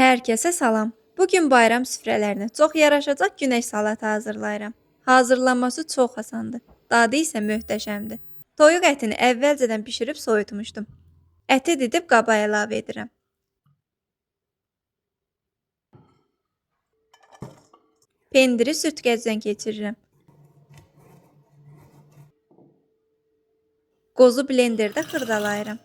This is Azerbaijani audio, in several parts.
Hər kəsə salam. Bugün bayram süfrələrinə çox yaraşacaq günəş salatı hazırlayıram. Hazırlanması çox asandır. Dadı isə möhtəşəmdir. Toyuq ətini əvvəlcədən bişirib soyutmuşdum. Əti didib qaba əlavə edirəm. Pendiri sütkəcdən keçirirəm. Qozu blenderdə xırdalayıram.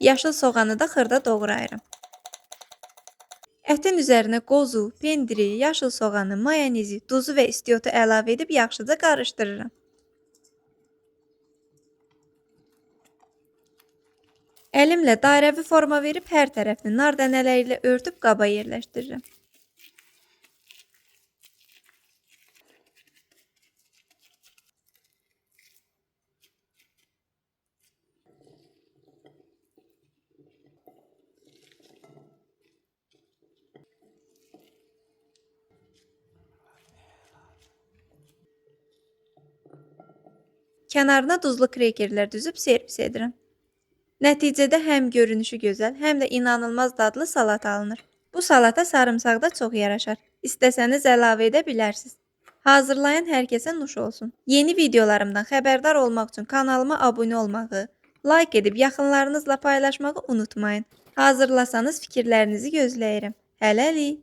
Yaşıl soğanı da xırda doğrayıram. Ətin üzərinə qozu, pendiri, yaşıl soğanı, mayonezi, duzu və istiotu əlavə edib yaxşıca qarışdırıram. Əlimlə dairəvi forma verib hər tərəfini nar dənələri ilə örtüb qaba yerləşdirirəm. Kənarına duzlu krekerlər düzüb servis edirəm. Nəticədə həm görünüşü gözəl, həm də inanılmaz dadlı salat alınır. Bu salata sarımsaq da çox yaraşar. İstəsəniz əlavə edə bilərsiniz. Hazırlayan hər kəsə nuş olsun. Yeni videolarımdan xəbərdar olmaq üçün kanalıma abunə olmağı, like edib yaxınlarınızla paylaşmağı unutmayın. Hazırlasanız fikirlərinizi gözləyirəm. Hələlik.